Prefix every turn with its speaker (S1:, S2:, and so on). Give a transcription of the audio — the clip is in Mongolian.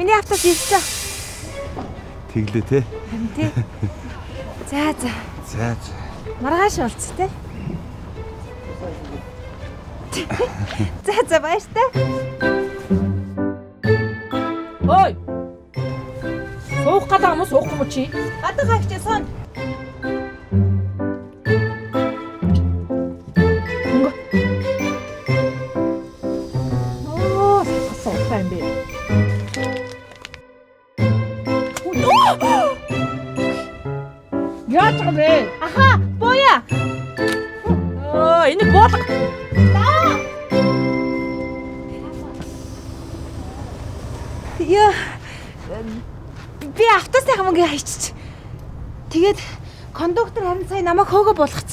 S1: Миний автобус ирсэн.
S2: Тэглээ те.
S1: Харин тий. За за.
S2: За за.
S1: Маргааш уулз те. За за баяртай.
S3: Ой. Суух гэдэг юм уу суухгүй юм уу чи?
S1: Гадаа хаагч сон.
S3: Хөнгө. Оо, сассан утаа юм бэ. Яаж байгаа юм бэ?
S1: Аха, буяа.
S3: Оо, энийг буулга.
S1: Яа. Би автобусынхаа мөнгө хайчиж. Тэгээд кондуктор харин сая намайг хөөгө буулгац.